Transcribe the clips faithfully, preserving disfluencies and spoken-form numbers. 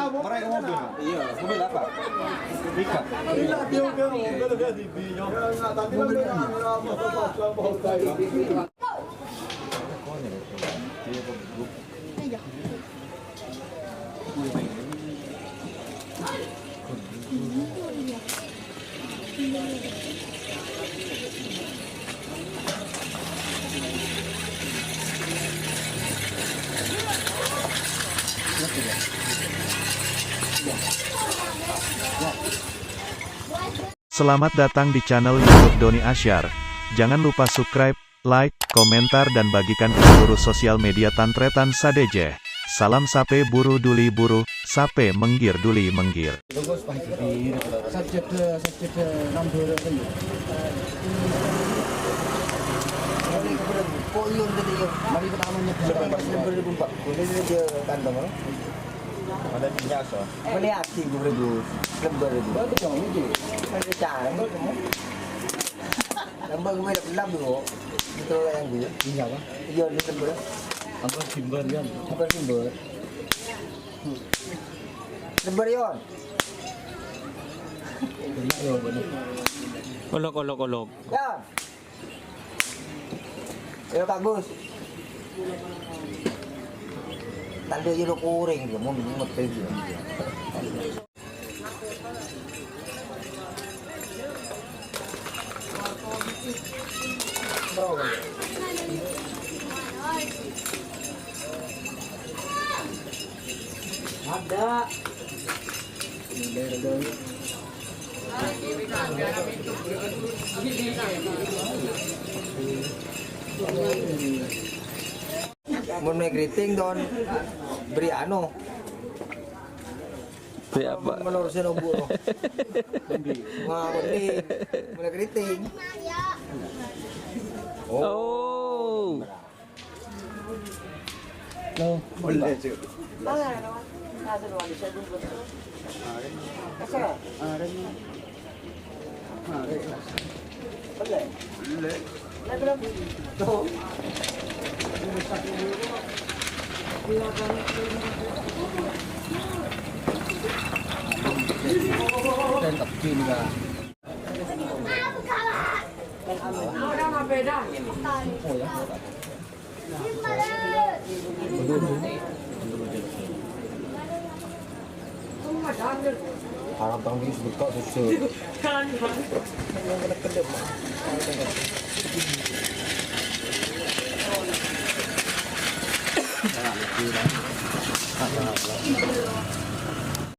Mereka mobil, Pak? Iya. Mobil apa? Pickup. Selamat datang di channel YouTube Doni Asyar. Jangan lupa subscribe, like, komentar, dan bagikan ke seluruh sosial media tan-tarètan sadhâjâ. Salam sapè buru dhuli buru, sapè mèngghir dhuli mèngghir. Sajjhâdhâ, sajjhâdhâ nambhâr saja. Kok iya, udah, iya. Mari pertama nyebut. Siapa yang pas lempar di bumpak? Boleh dia kantong, no? Ada minyak, so. Boleh aksi, gue rebus. Lempar itu. Bagus dong, ini. Ada cara, enggak, kamu? Lempar gue gelap dulu. Gitu yang gue. Iya, apa? Iya, di lempar. Apa jimbar, Yon? Apa jimbar? Lempar, Yon. Olok, olok, olok. Yon. Ayo, Kak Gus. Tanduk jero kuring, ya, mun ngerti, ya. Ada. Mon mè' keriting, Ton, beri anu. Beri apa? Menerusin obu. Wah, penting. Mulai keriting. Oh. Loh, boleh, Cuk. Harap tang bis buka susu.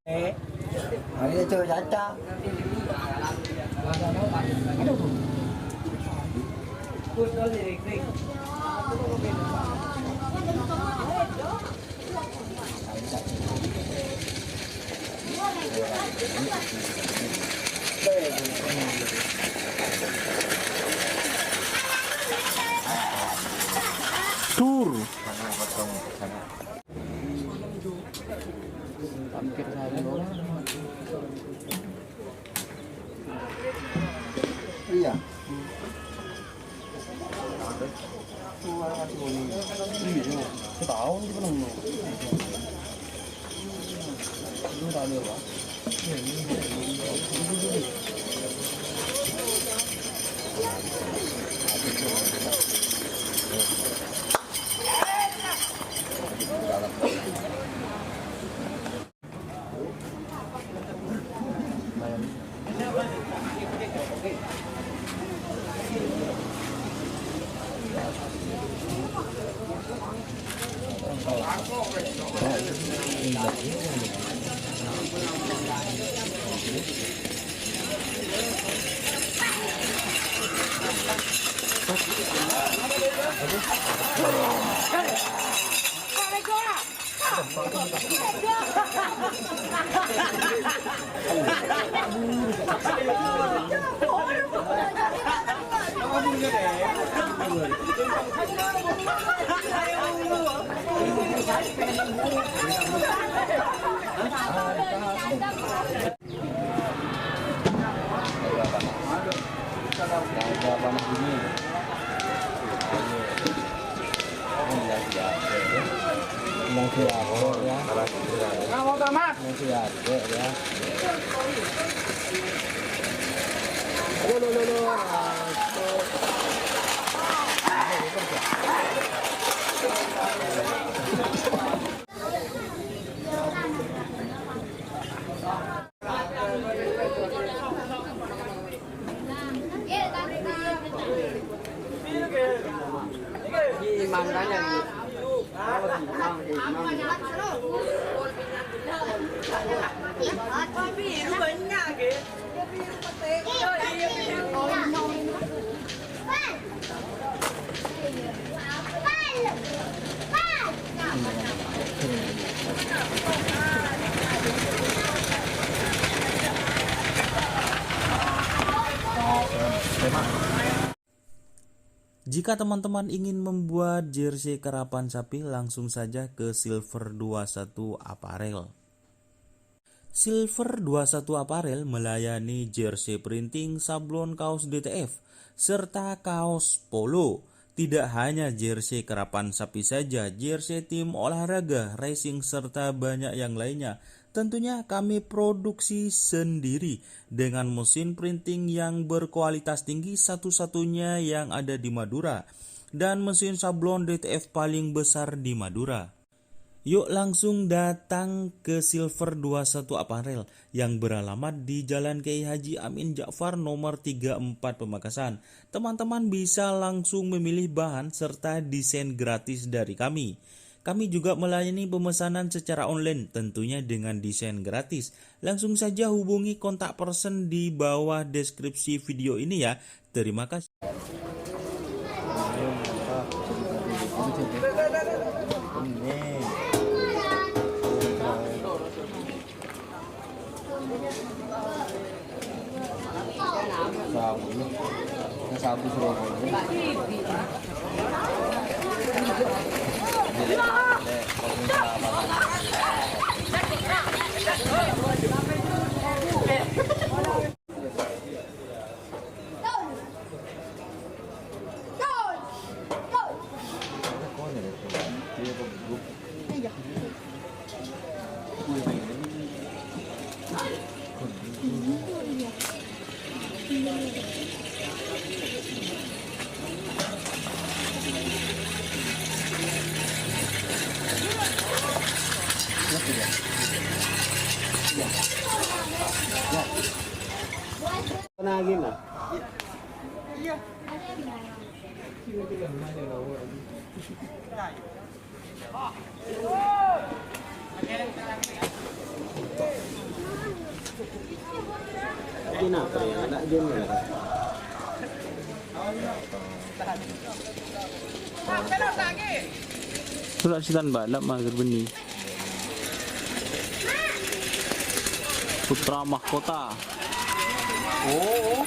Eh, hari itu caca. Tur. Iya. Iya, setahun kita nunggu. Ini tak ada, Pak. Siap, ya. Masih ada, ya. Jika teman-teman ingin membuat jersey karapan sapi, langsung saja ke Silver dua satu Apparel. Silver dua satu Apparel melayani jersey printing, sablon kaos D T F, serta kaos polo. Tidak hanya jersey karapan sapi saja, jersey tim olahraga, racing, serta banyak yang lainnya. Tentunya kami produksi sendiri dengan mesin printing yang berkualitas tinggi, satu-satunya yang ada di Madura, dan mesin sablon D T F paling besar di Madura. Yuk langsung datang ke Silver dua satu Apparel yang beralamat di Jalan Kiai Haji Amin Ja'far nomor tiga empat Pamekasan. Teman-teman bisa langsung memilih bahan serta desain gratis dari kami. Kami juga melayani pemesanan secara online, tentunya dengan desain gratis. Langsung saja hubungi kontak person di bawah deskripsi video ini ya. Terima kasih. Sabu. Sabu Surabaya. Lagi, nah. Ini apa ya? Anak game ya? Surat sitan balap mager beni. Putra Mahkota. Oh.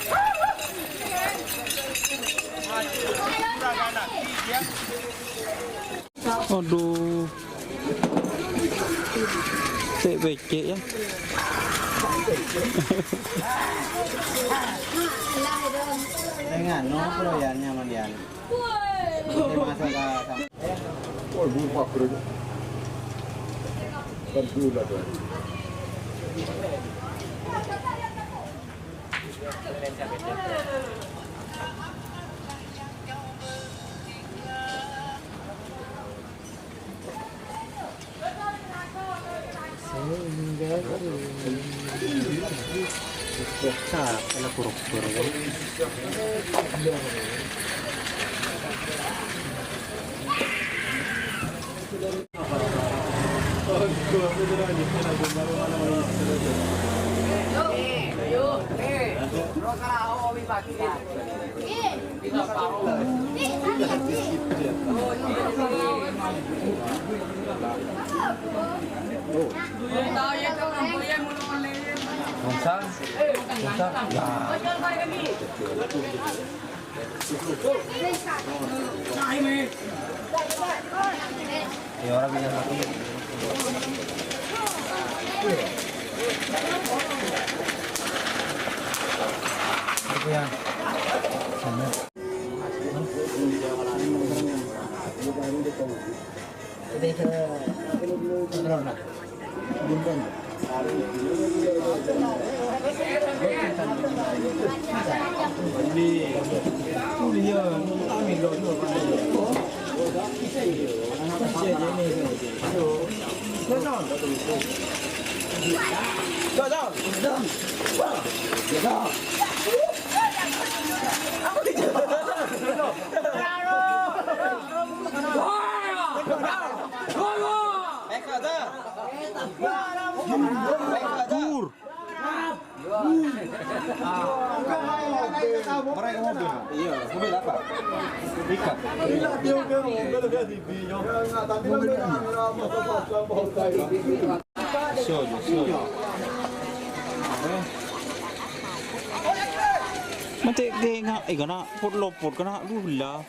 Aduh. Cek becek ya. Dengan no, bro, ya, nyaman, ya. Ini masuk ke sam- Oh, lupa, bro. Kan gula, bro. Bonsang, bonsang, ya. Ya, orang bilang mati. Itu ya. Sana. Udah, eh, Mereka mobil. Iya, mobil apa? Pickup. Mobil ini. Sio, sio. Mate kenga', eh, kana' put lopot, kana' gula.